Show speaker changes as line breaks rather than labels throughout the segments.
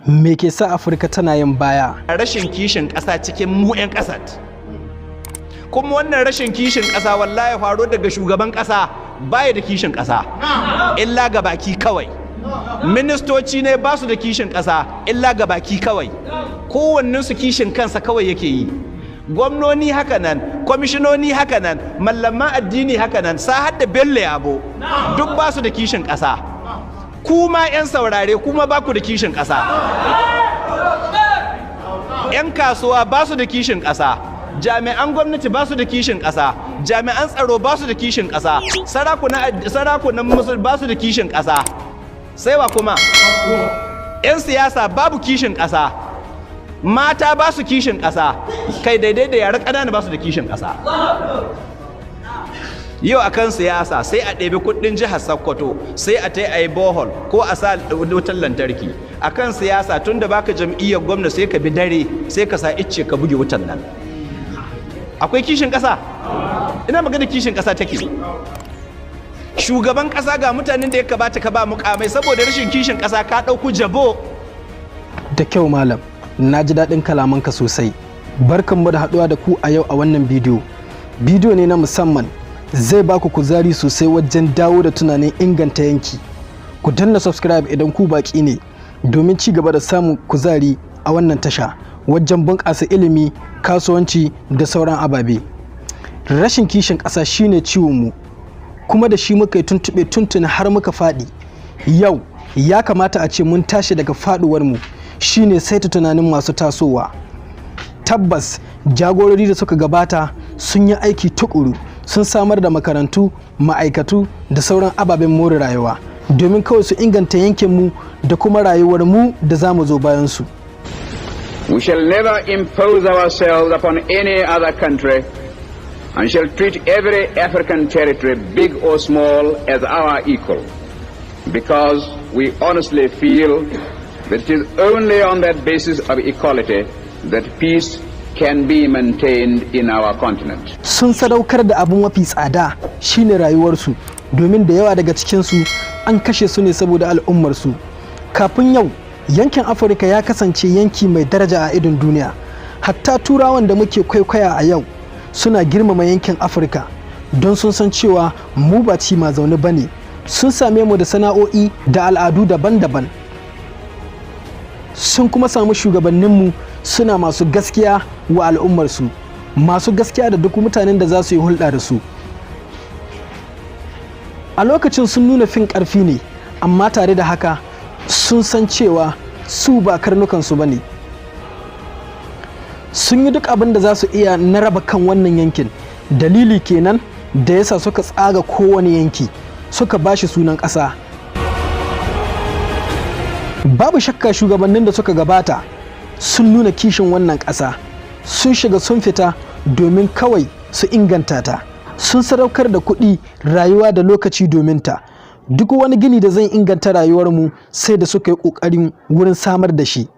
Me ke sa Afirka tana yin baya?
Rashin kishin ƙasa cikin mu 'yan ƙasar. Kuma wannan rashin kishin ƙasa wallahi faro daga shugaban ƙasa, baya da kishin ƙasa illa ga baki kawai. Ministoci ne ba su da kishin ƙasa illa ga baki kawai. Kowannen su kishin kansa kawai yake yi. Gwamnoni haka nan, kwamishinoni haka nan, mallaman addini haka nan, sa har da Bello Yabo, duk ba su da kishin ƙasa. Kuma 'yan saurare, kuma ba ku da kishin ƙasa. 'Yan kasuwa ba su da kishin ƙasa, jami'an gwamnati ba su da kishin ƙasa, jami'an tsaro ba su da kishin ƙasa, sarakunan musul ba su da kishin ƙasa. Sai wa kuma? 'Yan siyasa babu kishin ƙasa, mata ba su kishin ƙasa, kai daidai da yara ƙanana ba su da kishin ƙasa. Yau akan siyasa sai a ɗebi kuɗin jihar Sokoto, sai a ta yi borehole ko a sa wutar lantarki. Akan siyasa, tun da baka jam'iyyar gwamna, sai ka bi dare, sai ka sa icce ka buge wutan nan. Akwai kishin ƙasa? Ina magana kishin ƙasa take? Shugaban ƙasa, ga mutanen da ya kamata ka ba mukamai, saboda rashin kishin ƙasa ka ɗauku jabo.
Da kyau malam, na ji daɗin kalamanka sosai. Barkanmu da haɗuwa da ku a yau a wannan bidiyo. Bidiyo ne na musamman, zai ba ku kuzari sosai wajen dawo da tunanin inganta yanki. Ku danna subscribe idan ku baƙi ne, domin ci gaba da samun kuzari a wannan tasha wajen bunƙasa ilimi, kasuwanci da sauran ababe. Rashin kishin ƙasa shine ciwonmu, kuma da shi muka yi tuntuɓe tuntuni har muka faɗi. Yau ya kamata a ce mun tashi daga faɗuwarmu, shine saita tunanin masu tasowa. Tabbas jagorori da suka gabata sun yi aiki tukuru, sun samar da makarantu, ma'aikatu da sauran ababen more rayuwa domin kawai su inganta yankinmu da kuma rayuwar mu da za mu zo bayansu.
We shall never impose ourselves upon any other country and shall treat every African territory, big or small, as our equal, because we honestly feel that it is only on that basis of equality that peace can be maintained in our continent.
Sun sadaukar da abu mafi tsada, shine rayuwarsu, domin da yawa daga cikinsu an kashe su ne saboda al'ummarsu. Kafin yau, yankin Afirka ya kasance yanki mai daraja a idon duniya. Hatta Turawan da muke kwaikwaya a yau suna girmama yankin Afirka, don sun san cewa mu ba ci ma zaune ba ne. Sun same mu da sana'o'i da al'adu daban-daban, sun kuma samu shugabanninmu suna masu gaskiya wa al'ummarsu, masu gaskiya da duk mutanen da za su yi hulɗa da su. A lokacin sun nuna fin ƙarfi ne, amma tare da haka sun san cewa su ba karnukansu ba ne. Sun yi duk abin da za su iya na raba kan wannan yankin. Dalili kenan da yasa suka tsaga kowane yanki suka bashi sunan ƙasa. Babu shakka shugabannin da suka gabata sun nuna kishin wannan ƙasa, sun shiga sun fita domin kawai su inganta ta. Sun sadaukar da kuɗi, rayuwa da lokaci domin ta. Duk wani gini da zai inganta rayuwarmu, sai da suka yi ƙoƙarin wurin samar da shi.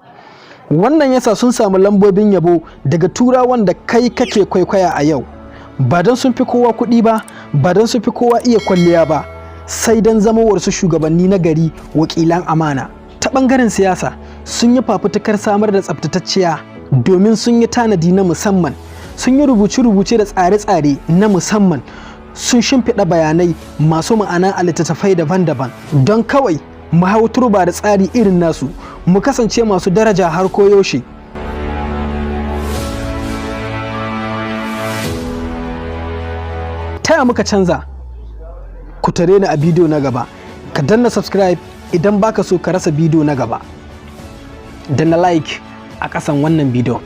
Wannan yasa sun samu lambobin yabo daga Turawan da kai kake kwaikwaya a yau. Ba don sun fi kowa kuɗi ba, ba don sun fi kowa iya kwalliya ba, sai don zamowarsu shugabanni na gari, wakilan amana. Ta ɓangaren siyasa, sun yi fafutukar samar da tsabtatacciya, domin sun yi tanadi na musamman, sun yi rubuce-rubuce da tsare-tsare na musamman, sun shimfiɗa bayanai masu ma'ana a littattafai daban-daban don kawai mu hau turba da tsari irin nasu, mu kasance masu daraja har koyaushe. Taya muka canza? Ku tare ni a bidiyo na gaba. Ka danna subscribe idan baka so ka rasa bidiyo na gaba. Danna like a ƙasan wannan bidiyon.